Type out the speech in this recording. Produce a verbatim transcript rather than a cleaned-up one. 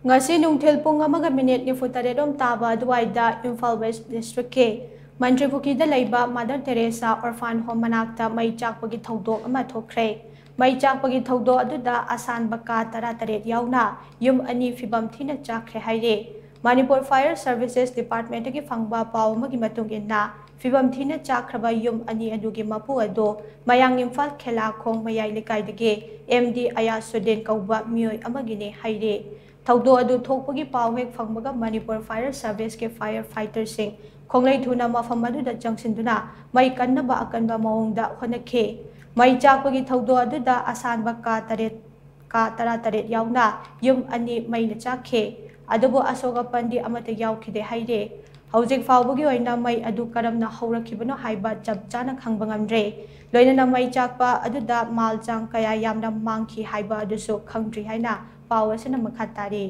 ꯉꯁꯤ ꯅꯨꯡꯊꯤꯜ ꯄꯨꯡ ꯑꯃꯒ ꯃꯤꯅꯤꯠ ꯅꯤꯐꯨ ꯇꯔꯦꯠ ꯔꯣꯝ ꯇꯥꯕ ꯑꯗꯨꯋꯥꯏꯗ ꯏꯝꯐꯥꯜ ꯋꯦꯁ ꯗꯤꯁꯇ꯭ꯔꯤꯛꯀꯤ ꯃꯟꯇ꯭ꯔꯤꯄꯨꯈ꯭ꯔꯤꯗ ꯂꯩꯕ ꯃꯥꯗꯔ ꯇꯦꯔꯦꯁꯥ ꯑꯣꯔꯐꯥꯟ ꯍꯣꯝ ꯃꯅꯥꯛꯇ ꯃꯩ ꯆꯥꯛꯄꯒꯤ ꯊꯧꯗꯣꯛ ꯑꯃ ꯊꯣꯛꯈ꯭ꯔꯦ꯫ ꯃꯩ ꯆꯥꯛꯄꯒꯤ ꯊꯧꯗꯣꯛ ꯑꯗꯨꯗ ꯑꯁꯥꯟꯕ ꯀꯥ ꯇꯔꯥꯇꯔꯦꯠ ꯌꯥꯎꯅ ꯌꯨꯝ ꯑꯅꯤ ꯐꯤꯕꯝ ꯊꯤꯅ ꯆꯥꯛꯈ꯭ꯔꯦ ꯍꯥꯏꯔꯤ꯫ ꯃꯅꯤꯄꯨꯔ ꯐꯥꯌꯔ ꯁꯔꯚꯤꯁꯦꯁ ꯗꯤꯄꯥꯔꯠꯃꯦꯟꯠꯇꯒꯤ ꯐꯪꯕ ꯄꯥꯎ ꯑꯃꯒꯤ ꯃꯇꯨꯡ ꯏꯟꯅ, ꯐꯤꯕꯝ ꯊꯤꯅ ꯆꯥꯛꯈ꯭ꯔꯕ ꯌꯨꯝ ꯑꯅꯤ ꯑꯗꯨꯒꯤ ꯃꯄꯨ ꯑꯗꯨ ꯃꯌꯥꯡ ꯏꯝꯐꯥꯜ ꯈꯦꯂꯥꯈꯣꯡ ꯃꯌꯥꯏ ꯂꯩꯀꯥꯏꯗꯒꯤ ꯑꯦꯝ ꯗꯤ ꯑꯌꯥꯁꯨꯗꯤꯟ ꯀꯧꯕ ꯃꯤꯑꯣꯏ ꯑꯃꯒꯤꯅꯤ ꯍꯥꯏꯔꯤ꯫ ꯊꯧꯗꯣꯛ ꯑꯗꯨ ꯊꯣꯛꯄꯒꯤ ꯄꯥꯎ ꯍꯦꯛ ꯐꯪꯕꯒ ꯃꯅꯤꯄꯨꯔ ꯐꯥꯌꯔ ꯁꯔꯚꯤꯁꯀꯤ ꯐꯥꯌꯔ ꯐꯥꯏꯇꯔꯁꯤꯡ ꯈꯣꯡꯂꯩ ꯊꯨꯅ ꯃꯐꯝ ꯑꯗꯨꯗ ꯆꯪꯁꯤꯟꯗꯨꯅ ꯃꯩ ꯀꯟꯅꯕ ꯑꯀꯟꯕ ꯃꯑꯣꯡꯗ ꯍꯣꯠꯅꯈꯤ꯫ ꯃꯩ ꯆꯥꯛꯄꯒꯤ ꯊꯧꯗꯣꯛ ꯑꯗꯨꯗ ꯑꯁꯥꯟꯕ ꯀꯥ ꯇꯔꯦꯠ, ꯀꯥ ꯇꯔꯥꯇꯔꯦꯠ ꯌꯥꯎꯅ ꯌꯨꯝ ꯑꯅꯤ ꯃꯩꯅ ꯆꯥꯛꯈꯤ꯫ ꯑꯗꯨꯕꯨ ꯑꯁꯣꯛ ꯑꯄꯟꯗꯤ ꯑꯃꯠꯇ ꯌꯥꯎꯈꯤꯗꯦ ꯍꯥꯏꯔꯤ꯫ ꯍꯧꯖꯤꯛ ꯐꯥꯎꯕꯒꯤ ꯑꯣꯏꯅ ꯃꯩ ꯑꯗꯨ ꯀꯔꯝꯅ ꯍꯧꯔꯛꯈꯤꯕꯅꯣ ꯍꯥꯏꯕ ꯆꯞ ꯆꯥꯅ ꯈꯪꯕ ꯉꯝꯗ꯭ꯔꯦ꯫ ꯂꯣꯏꯅꯅ ꯃꯩ ꯆꯥꯛꯄ ꯑꯗꯨꯗ ꯃꯥꯜ ꯆꯥꯡ ꯀꯌꯥ ꯌꯥꯝꯅ ꯃꯥꯡꯈꯤ ꯍꯥꯏꯕ ꯑꯗꯨꯁꯨ ꯈꯪꯗ꯭ꯔꯤ ꯍꯥꯏꯅ ꯄꯥꯎ ꯑꯁꯤꯅ ꯃꯈꯥ ꯇꯥꯔꯤ꯫